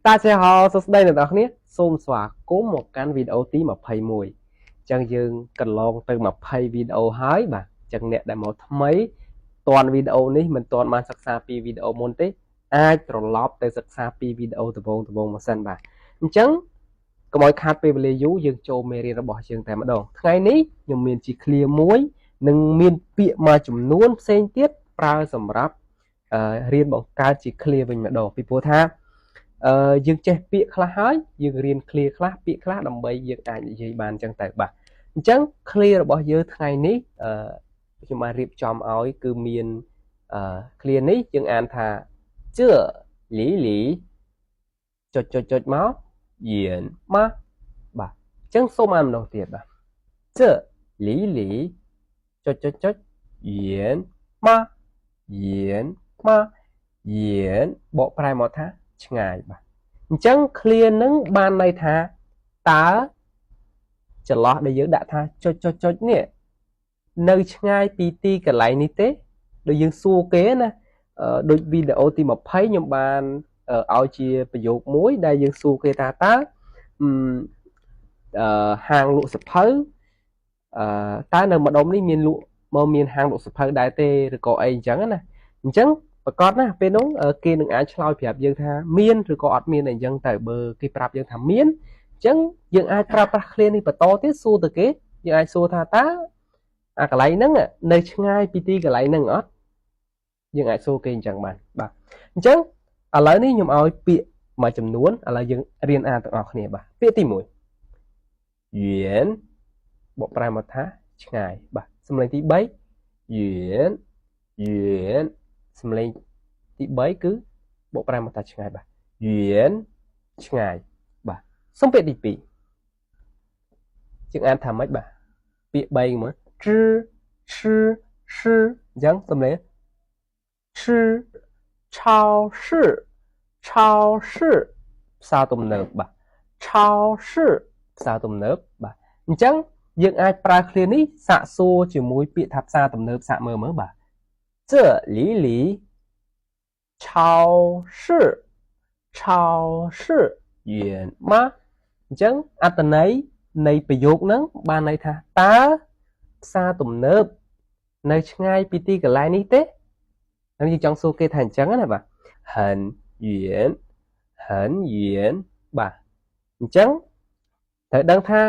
大家好 សួស្តីអ្នកទាំងអស់គ្នាសូមស្វាគមន៍មកកាន់វីដេអូទី21អញ្ចឹងយើងកន្លងទៅ20វីដេអូហើយបាទអញ្ចឹងអ្នកដែលមកថ្មីទាន់វីដេអូនេះមិនទាន់បានសិក្សាពីវីដេអូមុនទេអាចត្រឡប់ទៅសិក្សាពីវីដេអូដំបូងដំបូងមកសិនបាទអញ្ចឹងកុំឲ្យខាតពេលវេលាយូរយើងចូលមេរៀនរបស់យើងតែម្ដងថ្ងៃនេះខ្ញុំមានជាឃ្លាមួយនិងមានពាក្យមួយចំនួនផ្សេងទៀតប្រើសម្រាប់រៀនបង្កើតជាឃ្លាវិញម្ដងពីព្រោះថាអឺយើងចេះពាក្យខ្លះហើយយើងរៀនឃ្លាខ្លះពាក្យខ្លះដើម្បីយើងអាចនិយាយបានអញ្ចឹងទៅបាទអញ្ចឹងឃ្លារបស់យើងថ្ងៃនេះអឺខ្ញុំបានរៀបចំឲ្យគឺមានអឺឃ្លានេះយើងអានថា这离离ចុចចុចចុចមក远吗 បាទអញ្ចឹងសូមអានម្ដងទៀតបាទ这离离ចុចចុចចុច远吗远吗远បកប្រែមកថាឆ្ងាយបាទអញ្ចឹងឃ្លានឹងបានន័យថាតើចន្លោះដែលយើងដាក់ថាចុចចុចចុចនេះនៅឆ្ងាយពីទីកន្លែងនេះទេដូចយើងសួរគេណាដូចវីដេអូទី20ខ្ញុំបានឲ្យជាប្រយោគមួយដែលយើងសួរគេថាតើអឺហាងលក់សៀវភៅអឺតើនៅម្ដុំនេះមានលក់មកមានហាងលក់សៀវភៅដែរទេឬក៏អីអញ្ចឹងណាអញ្ចឹងប្រកាសណាពេលនោះគេនឹងអាចឆ្លើយប្រាប់យើងថាមានឬក៏អត់មានអីចឹងតែបើគេប្រាប់យើងថាមានអញ្ចឹងយើងអាចប្រើប្រាស់ឃ្លានេះបន្តទៀតសួរទៅគេយើងអាចសួរថាតើអាកន្លែងហ្នឹងនៅឆ្ងាយពីទីកន្លែងហ្នឹងអត់យើងអាចសួរគេអញ្ចឹងបានបាទអញ្ចឹងឥឡូវនេះខ្ញុំឲ្យពាក្យមួយចំនួនឥឡូវយើងរៀនអានទាំងអស់គ្នាបាទពាក្យទី1 远បកប្រែមកថាឆ្ងាយបាទសំឡេងទី3远远សំឡេងទី3គឺបកប្រែមកថាឆ្ងាយបាទ 远ឆ្ងាយបាទសូមពាក្យទី2យើងអានថាម៉េចបាទពាក្យ3មក zh ch sh អញ្ចឹងសំឡេង 吃超市超市ផ្សារទំនើបបាទ超市ផ្សារទំនើបបាទអញ្ចឹងយើងអាចប្រើឃ្លានេះសាកសួរជាមួយពាក្យថាផ្សារទំនើបសាកមើលមើលបាទ这里离超市超市远吗អញ្ចឹងអត្ថន័យនៃប្រយោគហ្នឹងបានន័យថាតើផ្សារទំនើបនៅឆ្ងាយពីទីកន្លែងនេះទេហើយយើងចង់សួរគេថាអញ្ចឹងណាបាទ很远很远បាទអញ្ចឹងត្រូវដឹងថា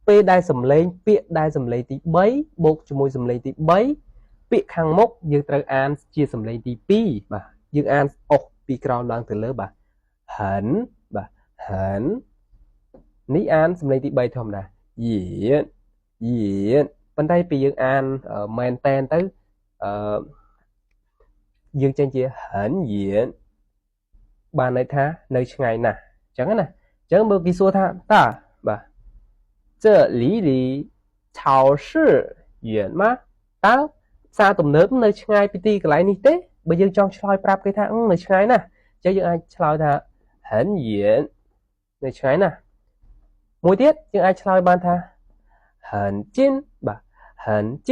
ពេលដែលសំឡេងពាក្យដែលសំឡេងទី3បូកជាមួយសំឡេងទី3ពាក្យខាងមុខយើងត្រូវអានជាសំឡេងទី2បាទយើងអានអុសពីក្រោមឡើងទៅលើបាទ很បាទ很នេះអានសំឡេងទី3ធម្មតា远远ប៉ុន្តែពេលយើងអានមែនតែនទៅអឺយើងចេញជា很遠បានន័យថានៅឆ្ងាយណាស់អញ្ចឹងណាអញ្ចឹងបើគេសួរថាតើបាទ这离离超市远吗តើផ្សារទំនើបនៅឆ្ងាយពីទីកន្លែងនេះទេបើយើងចង់ឆ្លើយប្រាប់គេថានៅឆ្ងាយណាស់អញ្ចឹងយើងអាចឆ្លើយថា很遠នៅឆ្ងាយណាស់មួយទៀតយើងអាចឆ្លើយបានថា很近បាទ很近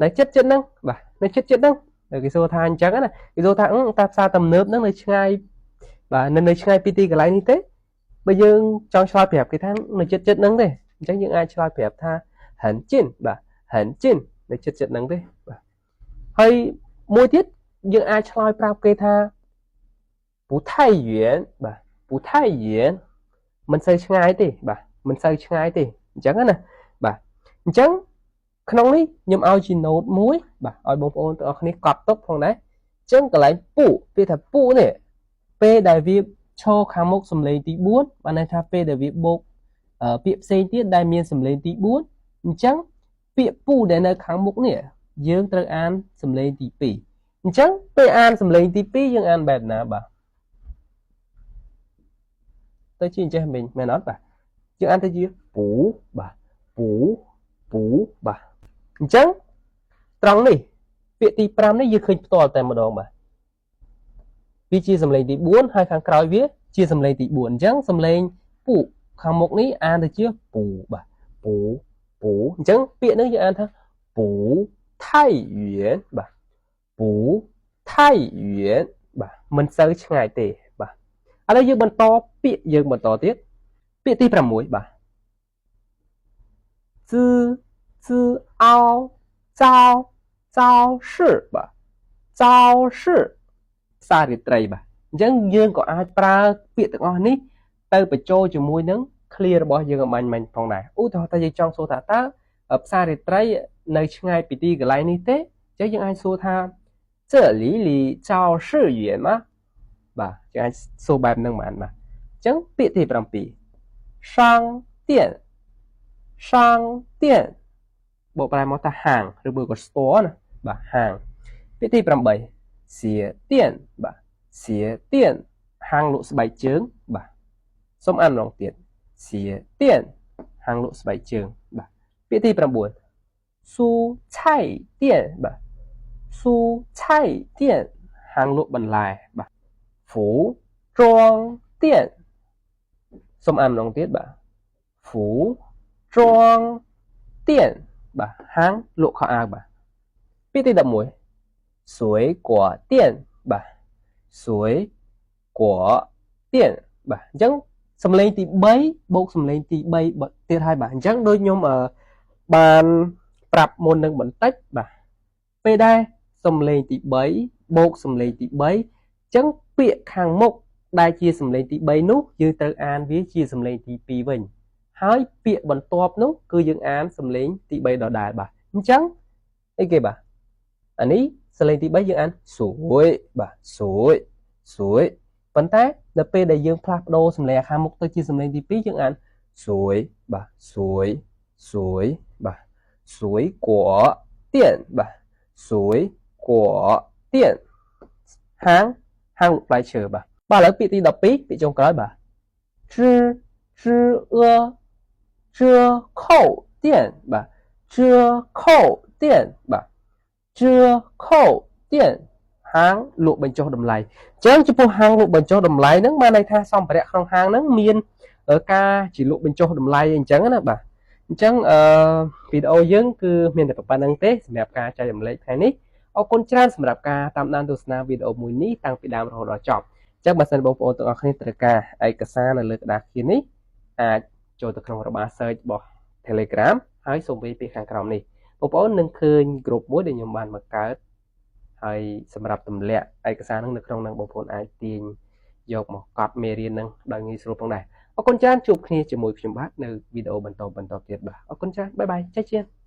នៅចិត្តចិត្តហ្នឹងបាទនៅចិត្តចិត្តហ្នឹងគេសួរថាអញ្ចឹងណាគេសួរថាតើផ្សារទំនើបហ្នឹងនៅឆ្ងាយបាទនៅឆ្ងាយពីទីកន្លែងនេះទេបើយើងចង់ឆ្លើយប្រាប់គេថានៅចិត្តចិត្តហ្នឹងទេអញ្ចឹងយើងអាចឆ្លើយប្រាប់ថា很近បាទ很近នៅចិត្តចិត្តហ្នឹងទេបាទហើយមួយទៀតយើងអាចឆ្លើយប្រាប់គេថា 不太远បាទ不太远មិនសូវឆ្ងាយទេបាទមិនសូវឆ្ងាយទេអញ្ចឹងណាបាទអញ្ចឹងក្នុងនេះខ្ញុំឲ្យជា note មួយបាទឲ្យបងប្អូនទាំងអស់គ្នាកត់ទុកផងដែរអញ្ចឹងកន្លែង 不ពាក្យថា 不នេះពេលដែលវាឈរខាងមុខសំឡេងទី4បានន័យថាពេលដែលវាបូកពាក្យផ្សេងទៀតដែលមានសំឡេងទី4អញ្ចឹងពាក្យ 不ដែលនៅខាងមុខនេះយើងត្រូវអានសំឡេងទី2អញ្ចឹងពេលអានសំឡេងទី2យើងអានបែបណាបាទទៅជាអញ្ចេះមិញមែនអត់បាទយើងអានទៅជា 不បាទ 不不បាទអញ្ចឹងត្រង់នេះពាក្យទី5នេះយើងឃើញផ្ទាល់តែម្ដងបាទវាជាសំឡេងទី4ហើយខាងក្រោយវាជាសំឡេងទី4អញ្ចឹងសំឡេង 不ខាងមុខនេះអានទៅជា 不បាទ 不不អញ្ចឹងពាក្យនេះយើងអានថា 不太遠បាទ不太遠បាទមិនសូវឆ្ងាយទេបាទ ឥឡូវយើងបន្តពាក្យយើងបន្តទៀតពាក្យទី6បាទ z z អោចោចោ市បាទចោ市ផ្សាររាត្រីបាទអញ្ចឹងយើងក៏អាចប្រើពាក្យទាំងអស់នេះទៅបញ្ចូលជាមួយនឹង ឃ្លា របស់យើងអម្បាញ់មិញផងដែរឧទាហរណ៍ថាយើងចង់សួរថាតើផ្សាររាត្រីនៅឆ្ងាយពីទីកន្លែងនេះទេអញ្ចឹងយើងអាចសួរថា这里离超市远吗បាទយើងអាចសួរបែបហ្នឹងបានបាទអញ្ចឹងពាក្យទី7商店商店បកប្រែមកថាហាងឬមួយក៏ store ណាបាទហាងពាក្យទី8鞋店បាទ鞋店ហាងលក់ស្បែកជើងបាទសូមអានម្ដងទៀត鞋店ហាងលក់ស្បែកជើងបាទពាក្យទី9蔬菜店បាទ蔬菜店ហាងលក់បន្លែបាទ服装店សូមអានម្ដងទៀតបាទ服装店បាទហាងលក់ខោអាវបាទពាក្យទី11水果店បាទ水果店បាទអញ្ចឹងសំឡេងទី3បូកសំឡេងទី3ទៀតហើយបាទអញ្ចឹងដូចខ្ញុំបានប្រាប់មុននឹងបន្តិចបាទពេលដែលសំឡេងទី3បូកសំឡេងទី3អញ្ចឹងពាក្យខាងមុខដែលជាសំឡេងទី3នោះយើងត្រូវអានវាជាសំឡេងទី2វិញហើយពាក្យបន្ទាប់នោះគឺយើងអានសំឡេងទី3ដដែលបាទអញ្ចឹងអីគេបាទអានេះសំឡេងទី3យើងអានស្រួយបាទស្រួយស្រួយប៉ុន្តែនៅពេលដែលយើងផ្លាស់ប្ដូរសំឡេងខាងមុខទៅជាសំឡេងទី2យើងអានស្រួយបាទស្រួយស្រួយបាទ水果店បាទ水果店ហាងហាងលក់ផ្លែឈើបាទបាទឥឡូវពាក្យទី12ពាក្យចុងក្រោយបាទ知知阿折扣店បាទ折扣店បាទ折扣店ហាងលក់បញ្ចុះតម្លៃអញ្ចឹងចំពោះហាងលក់បញ្ចុះតម្លៃហ្នឹងបានន័យថាសម្ភារៈក្នុងហាងហ្នឹងមានការជាលក់បញ្ចុះតម្លៃអញ្ចឹងណាបាទអញ្ចឹងអឺវីដេអូយើងគឺមានតែប៉ុណ្ណឹងទេសម្រាប់ការចែករំលែកថ្ងៃនេះអរគុណច្រើនសម្រាប់ការតាមដានទស្សនាវីដេអូមួយនេះតាំងពីដើមរហូតដល់ចប់អញ្ចឹងបើសិនបងប្អូនទាំងអស់គ្នាត្រូវការឯកសារនៅលើក្តារខៀននេះអាចចូលទៅក្នុងរបា search របស់ Telegram ហើយសូមវាយពីខាងក្រោមនេះបងប្អូននឹងឃើញក្រុមមួយដែលខ្ញុំបានបង្កើតហើយសម្រាប់ទម្លាក់ឯកសារនឹងនៅក្នុងនឹងបងប្អូនអាចទាញយកមកកត់មេរៀននឹងដោយងាយស្រួលផងដែរអរគុណច្រើនជួបគ្នាជាមួយខ្ញុំបាទនៅវីដេអូបន្តបន្តទៀតបាទអរគុណច្រើន bye bye 再见។